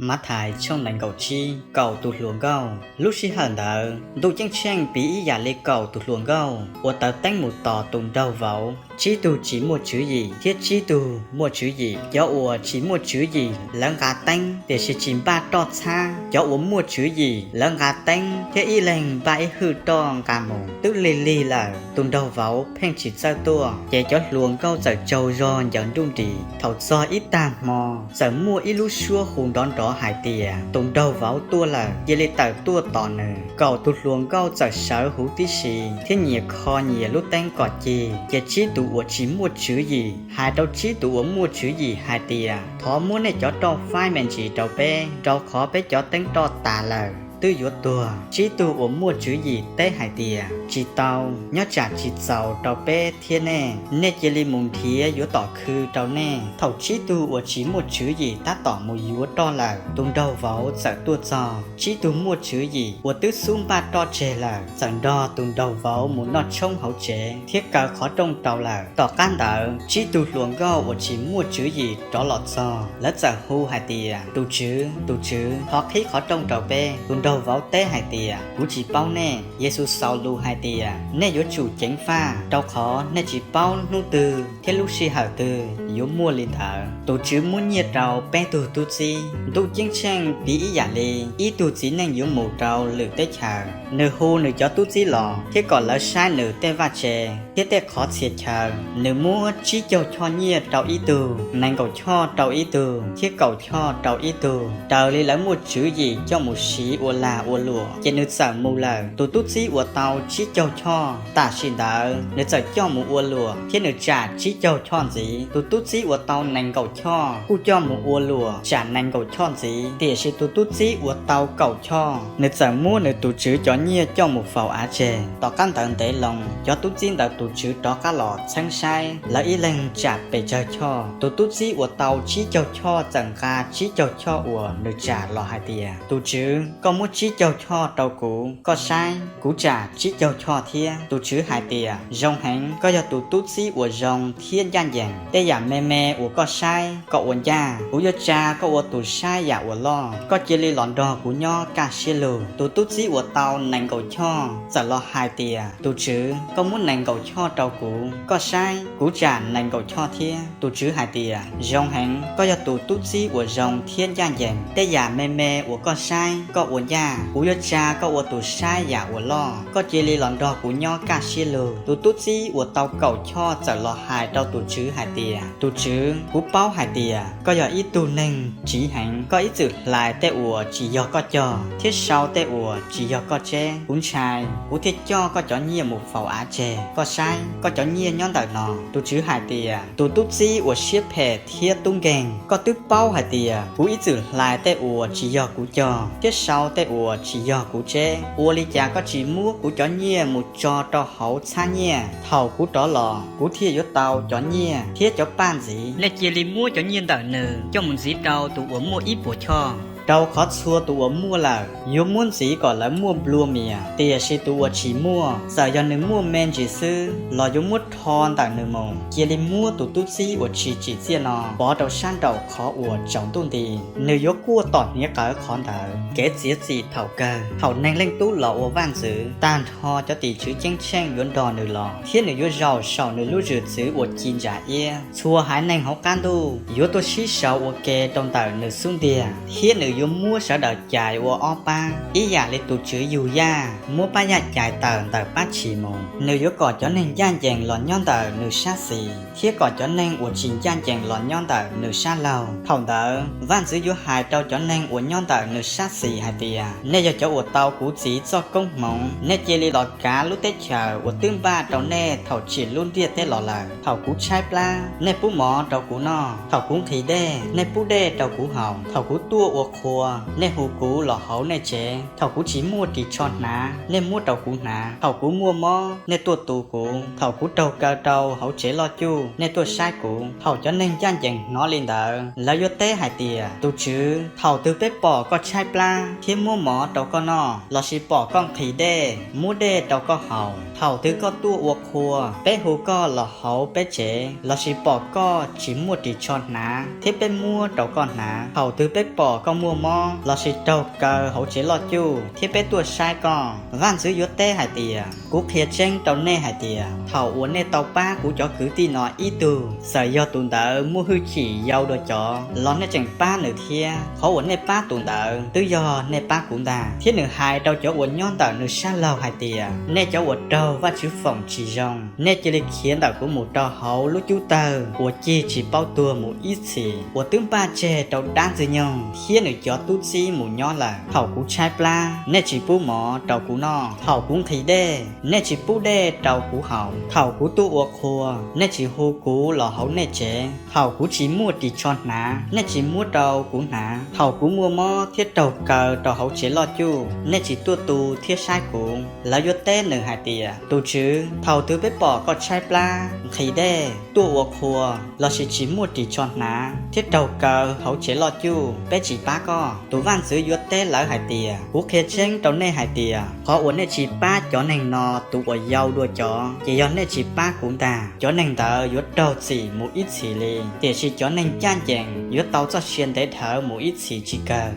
Mathais tshooj nees nkaum tsib, kaum tus hluas nkauj. Lub sij hawm ntawd, Ntuj Ceeb Tsheej piv ib yam li kaum tus hluas nkauj uas taws teeb mus tos tus nraug vauv. Tsib tug tsis muaj tswv yim thiab tsib tug muaj tswv yim. Cov uas tsis muaj tswv yim lawv nqa teeb tiam sis tsis npaj roj txhab. Cov uas muaj tswv yim lawv nqa teeb thiab ib leeg npaj ib hwj roj nqa mus. Twb lig lig lawm, tus nraug vauv pheej tsis txawj tuaj, ces cov hluas nkauj txawm tsaug zog ncaws nruj nris. Thaum txog ib tag hmo, txawm muaj ib lub suab hu nrov nrov hais tias, tus nraug vauv tuaj lawm, cia li tawm tuaj tos nws. Kaum tus hluas nkauj txawm sawv huv tib si thiab nyias kho nyias lub teeb kom cig. Ces tsib tus uas tsis muaj tswv yim hais rau tsib tus uas muaj tswv yim hais tias, thov muab nej cov roj faib me ntsis rau peb, rau qhov peb cov teeb roj tas lawm, twb yuav tuag. Tsib tug uas muaj tswv yim teb hais tias, tsis tau, nyob tsam tsis txaus rau peb thiab nej, nej cia li mus nrhiav yuav tom khw rau nej. Thaum tsib tug uas tsis muaj tswv yim tab tom mus yuav roj lawm, tus nraug vauv txawm tuaj txog. Tsib tug muaj tswv yim uas twb xub npaj roj tseg lawm txawm nrog tus nraug vauv mus noj tshoob hauv tsev thiab kaw qhov rooj rau lawm. Tom qab ntawd, tsib tug hluas nkauj uas tsis muaj tswv yim rov los txog, lawv txawm hu hais tias, tus tswv, tus tswv, thov qhib qhov rooj rau peb. Tus nraug vauv teb hais tias, kuv tsis paub nej. Yexus xaus lus hais tias, nej yuav tsum ceev faj, rau qhov nej tsis paub hnub twg thiab lub sij hawm twg yuav muaj li ntawd. Tus tswv muab nyiaj rau peb tug tub txib. Ntuj Ceeb Tsheej piv ib yam li ib tug txiv neej yuav mus rau lwm teb chaws, nws hu nws cov tub txib los thiab kom lawv saib nws tej vaj tse thiab tej qhov txhia chaw. Nws muab tsib caug choj nyiaj rau ib tug, nees nkaum choj rau ib tug thiab kaum choj rau ib tug, raws li lawv muaj tswv yim coj mus siv ua lag ua luam, ces nws txawm mus lawm. Tus tub txib uas tau tsib caug choj, tam sim ntawd nws txawm coj mus ua luam thiab nws tsam tsib caug choj ntxiv. Tus tub txib uas tau nees nkaum choj kuj coj mus ua luam tsam nees nkaum choj ntxiv, tiam sis tus tub txib uas tau kaum choj, nws txawm muab nws tus tswv cov nyiaj coj mus faus av tseg. Tom qab ntawd ntev loo, cov tub txib ntawd tus tswv rov qab los txheeb saib lawv ib leeg tsam pes tsawg choj. Tus tub txib uas tau tsib caug choj txawm nqa tsib caug choj uas nws tsam los hais tias, tus tswv, koj muab tsib caug choj rau kuv, koj saib, kuv tsam tsib caug choj thiab. Tus tswv hais tias, zoo heev, koj yog tus tub txib uas zoo thiab ncaj ncees. Tej yam me me uas koj saib, koj ua ncaj, kuv yuav tsa koj ua tus saib yam uas loj. Koj cia li los nrog kuv nyob kaj siab lug. Tus tub txib uas tau nees nkaum choj txawm los hais tias, tus tswv, koj muab nees nkaum choj rau kuv, koj saib, kuv tsam nees nkaum choj thiab. Tus tswv hais tias, zoo heev, koj yog tus tub txib uas zoo thiab ncaj ncees. Tej yam me me uas koj saib, koj ua ncaj, kuv yuav tsa koj ua tus saib yam uas loj. Koj cia li los nrog kuv nyob kaj siab lug. Tus tub txib uas tau kaum choj txawm los hais rau tus tswv hais tias, tus tswv, kuv paub hais tias koj yog ib tug neeg tsiv heev. Koj ib txwm hlais tej uas tsis yog koj cog thiab sau tej uas tsis yog koj tseb. Kuv ntshai, kuv thiaj coj koj cov nyiaj mus faus av tseg. Koj saib, koj cov nyiaj nyob ntawm no. Tus tswv hais tias, tus tub txib uas siab phem thiab tub nkeeg, koj twb paub hais tias kuv ib txwm hlais tej uas tsis yog kuv cog thiab sau tej uas tsis yog kuv tseb. Ua li cas koj tsis muab kuv cov nyiaj mus tso rau hauv txhab nyiaj? Thaum kuv rov los, kuv thiaj yuav tau cov nyiaj thiab cov paj ntxiv. Nej cia li muab cov nyiaj ntawm nws coj mus ntxiv rau tus uas muaj ib puas choj, rau qhov txhua tus uas muaj lawm yuav muab ntxiv kom lawv muaj nplua mias, tiam sis tus uas tsis muaj, txawm yog nws muaj me ntsis xwb los yuav muab rho ntawm nws mus. Cia li muab tus tub txib uas tsis tsim txiaj no pov rau sab nraum qhov uas tsaus ntuj nti, nws yuav quaj tom hniav qawv qhov ntawd. Kev txiav txim thaum kawg. Thaum Neeg Leej Tub los ua vaj ntxwv, tag nrho cov tim tswv ceeb tsheej yuav nrog nws los, thiab nws yuav zaum saum nws lub zwm txwv uas ci ntsa iab. Txhua haiv neeg hauv qab ntuj yuav tuaj sib sau ua ke rau ntawm nws xub ntiag, thiab nws yuav muab sawv daws cais ua ob pab, ib yam li tus tswv yug yaj muab pab yaj cais tawm ntawm pab tshis mus. Nws yuav kom cov neeg ncaj ncees los nyob ntawm nws sab xis, thiab kom cov neeg uas tsis ncaj ncees los nyob ntawm nws sab laug. Thaum ntawd, vaj ntxwv yuav hais rau cov neeg uas nyob ntawm nws sab xis hais tias, nej yog cov uas tau kuv Txiv txoj koob hmoov, nej cia li los kav lub teb chaws uas twb npaj rau nej thaum tsim lub ntiaj teb los lawm. Thaum kuv tshaib plab, nej pub mov rau kuv noj; thaum kuv nqhis dej, nej pub dej rau kuv haus; thaum kuv tuaj ua qhua, nej hu kuv los hauv nej tsev. Thaum kuv tsis muaj ris tsho hnav, nej muab rau kuv hnav. Thaum kuv muaj mob, nej tuaj tu kuv. Thaum kuv raug kaw rau hauv tsev loj cuj, nej tuaj saib kuv. Thaum cov neeg ncaj ncees hnov li ntawd, lawv yuav teb hais tias, Tus Tswv, thaum twg peb pom koj tshaib plab thiab muab mov rau koj noj, lossis pom koj nqhis dej, muab dej rau koj haus? Thaum twg koj tuaj ua qhua, peb hu koj los hauv peb tsev, lossis pom koj tsis muaj ris tsho hnav thiab peb muab rau koj hnav? Thaum twg peb pom koj muaj mob lossis raug kaw hauv tsev loj cuj thiab peb tuaj saib koj? Vaj ntxwv yuav teb hais tias, Kuv qhia tseeb rau nej hais tias, thaum uas nej tau pab kuv cov kwv tij no ib tug, txawm yog tus ntawd muaj hwj chim yau dua cov, los nej tseem pab nws thiab. Qhov uas nej pab tus ntawd twb yog nej pab kuv ntag. Thiab nws hais rau cov uas nyob ntawm nws sab laug hais tias, Nej cov uas raug Vajtswv foom tsis zoo, nej cia li khiav ntawm kuv mus rau hauv lub cub tawg uas cig tsis paub tuag mus ib txhis, uas twb npaj tseg rau dab Ntxwg nyoog thiab nws cov tub txib mus nyob lawm. Thaum kuv tshaib plab, nej tsis pub mov rau kuv noj; thaum kuv nqhis dej, nej tsis pub dej rau kuv haus; thaum kuv tuaj ua qhua, nej tsis hu kuv los hauv nej tsev; thaum kuv tsis muaj ris tsho hnav, nej tsis muab rau kuv hnav; thaum kuv muaj mob thiab raug kaw rau hauv tsev loj cuj, nej tsis tuaj tu thiab saib kuv. Lawv yuav teb nws hais tias, Tus Tswv, thaum twg peb pom koj tshaib plab, nqhis dej, tuaj ua qhua, lossis tsis muaj ris tsho hnav thiab raug kaw hauv tsev loj cuj, peb tsis pab koj? Tus vaj ntxwv yuav teb lawv hais tias, Kuv qhia tseeb rau nej hais tias, qhov uas nej tsis pab cov neeg no tus uas yau dua cov, ces yog nej tsis pab kuv ntag. Cov neeg ntawd yuav raug txim mus ib txhis li, tiam sis cov neeg ncaj ncees yuav tau txoj sia ntev dhawv mus ib txhis tsis kawg.